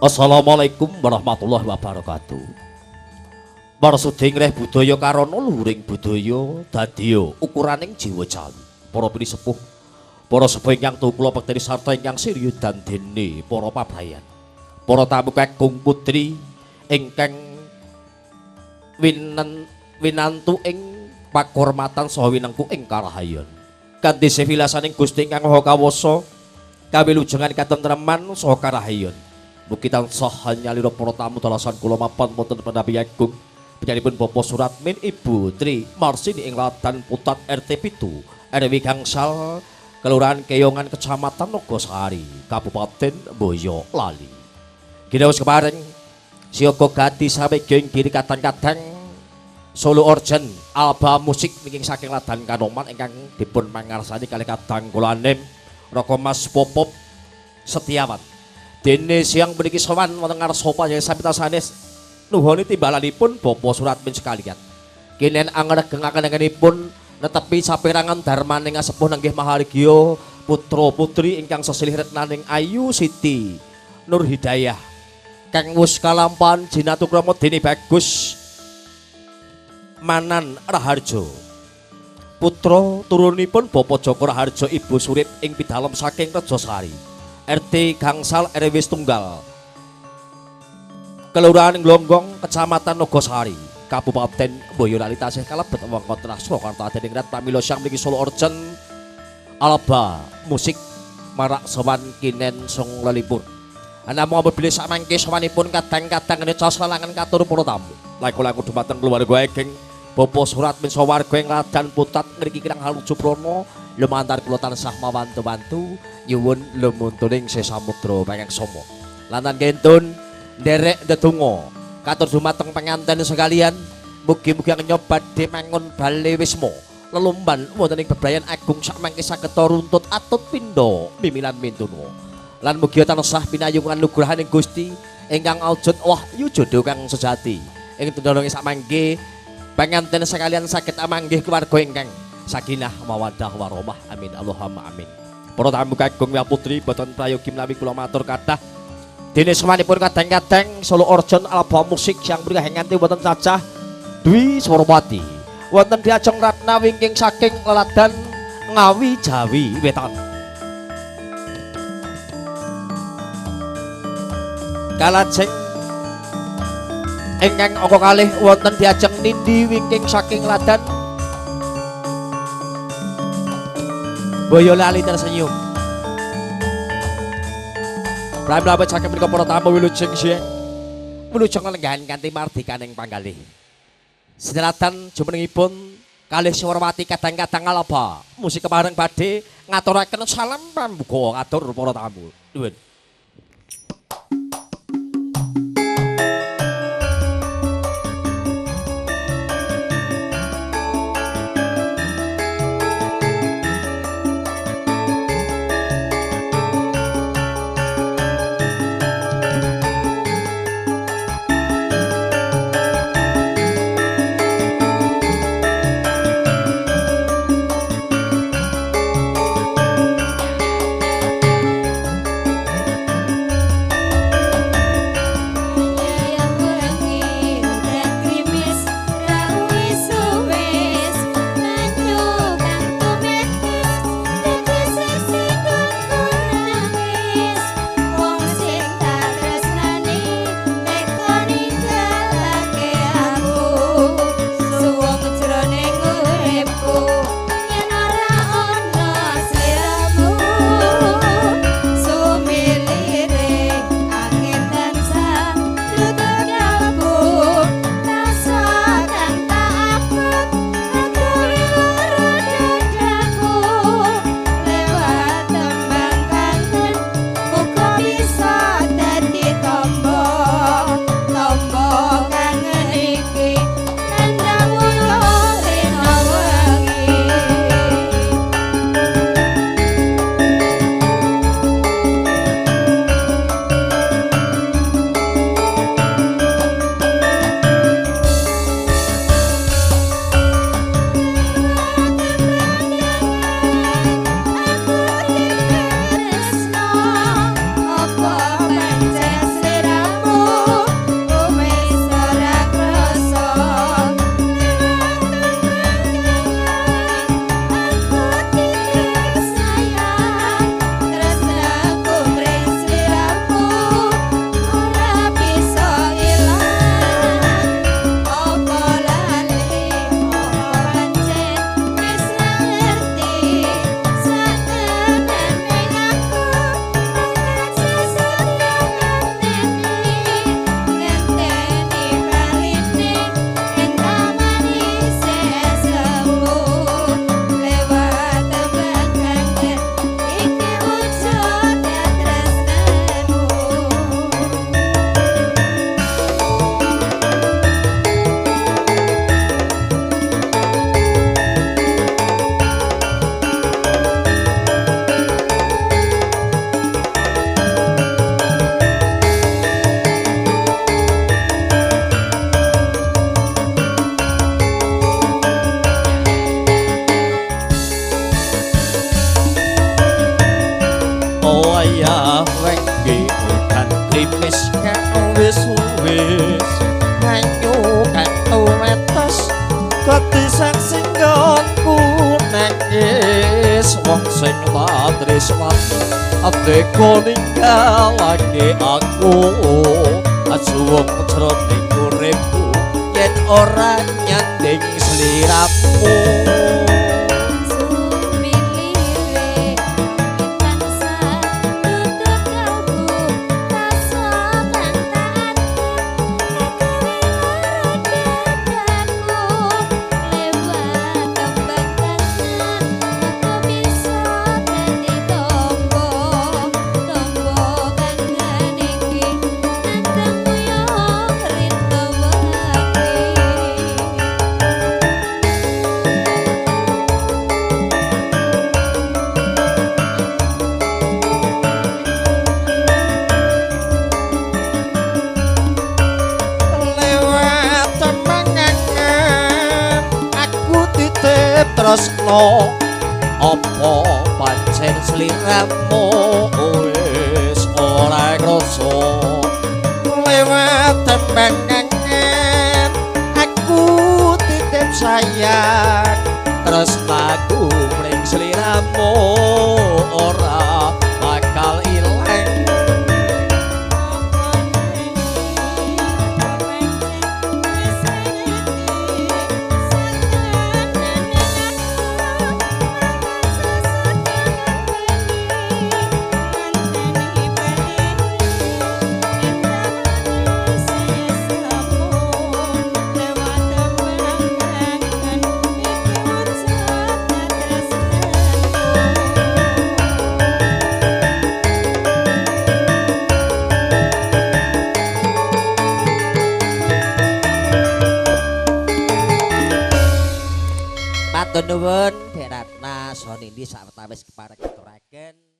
Assalamualaikum warahmatullahi wabarakatuh. Para suding reh budaya karana luhuring budaya dadya ukuraning jiwa jawi. Para pinisepuh, para sepuh ingkang tuhu kula pekteni sarta ingkang sirya dandene para pabrayan. Para tamu kakung putri ingkang winantu ing pakurmatan saha winengku ing karahayon. Kanthi sevilasaning Gusti ingkang Maha Kawasa kawilujengan katentreman saha karahayon. Mugi tansah nyalira para tamu dalasan kula mapan wonten Pendapi Agung. Panjenenganipun Bapak Suratmin Ibu Tri Marsini ing Ladan Putat RT 7 RW Gangsal Kelurahan Keyongan Kecamatan Nogosari Kabupaten Boyolali. Ginawis kepareng siaga gati samegya ing diri kadang-kadang Solo Orjen Alba Musik wingking saking Ladan Kanoman ingkang dipun mangarsani kalih kadang kula anem Raka Mas Popop Setiawan. Dene siang puniki sowan wonten ngarsa panjenengan sami sanes nuhoni timbalanipun Bapak Suratmin sekalian. Kinen angregengaken netepi saperangan dharmaning asepuh nenggih mahargya putra putri ingkang sesilih retnaning Ayu Siti Nur Hidayah kang wus kalampahan jinatukrama dene Bagus Manan Raharjo. Putra turunipun Bapak Joko Raharjo Ibu Surip ing pidalem saking Rejosari RT Gangsal RW Setunggal Kelurahan Glonggong Kecamatan Nogosari Kabupaten Boyolali tasih kalebet wewengkon Tanah Surakarta dening rat pamila siang mriki Solo Orjen Alba Musik marak sowan kinen song lelipur. Namung apabila samangke sowanipun kadang-kadang caos lalangan katur para tamu. Laku-laku dumateng keluarga ageng Bapak Suratmin sawarga ing Ladan Putat ngriki kirang haluju prana lumantar kula tansah mawantu-wantu nyuwun lumuntuning sesamudra pangeng somo. Lantan kentun nderek ndedonga katur dumateng penganten sekalian mugi-mugi nyoba badhe mangun bale wisma lelumban wonten ing bebrayan agung sakmangke saged runtut atut pindha mimilan mintuna. Lan mugi tansah pinayungan nugrahaning Gusti ingkang aujud wahyu jodho kang sejati. Ing tendana sakmangke penganten sekalian saged amanggih keluarga ingkang sakinah mawaddah warahmah. Amin Allahumma amin. Para tamu kakung wa putri boten prayogi menawi kula matur kathah. Dene samanipun kadang-kadang Solo Orjon Alba Musik yang mriki nganti wonten cacah Dwi Swarwati. Wonten diajeng ratna wingking saking leladan Ngawi Jawi Wetan. Kalajeng ingkang angka kalih wonten diajeng nindi wingking saking ladan Boyolali tersenyum. Pramila saking menika para tamu wilujeng siang. Wilujeng lenggahan kanthi mardikaning panggalih. Sinelatan jumenengipun kalih Swarwati kadang-kadang alaba musik kepareng badhe ngaturaken salam pambuka katur para tamu. Nuwun. Limis kang wis wis banyu kang tuwetes dadi saksi nggonku nangis wong sing tresnani tega ninggalake aku ajuwung jroning uripku yen ora nyanding sliramu. Tresno apa pancen sliramu wis ora krasa lewat tembangan aku titip sayang tresnaku mring sliramu ora bakal ilang. Matur nuwun Dek Ratna Sonindi sawetawis kepareng aturaken.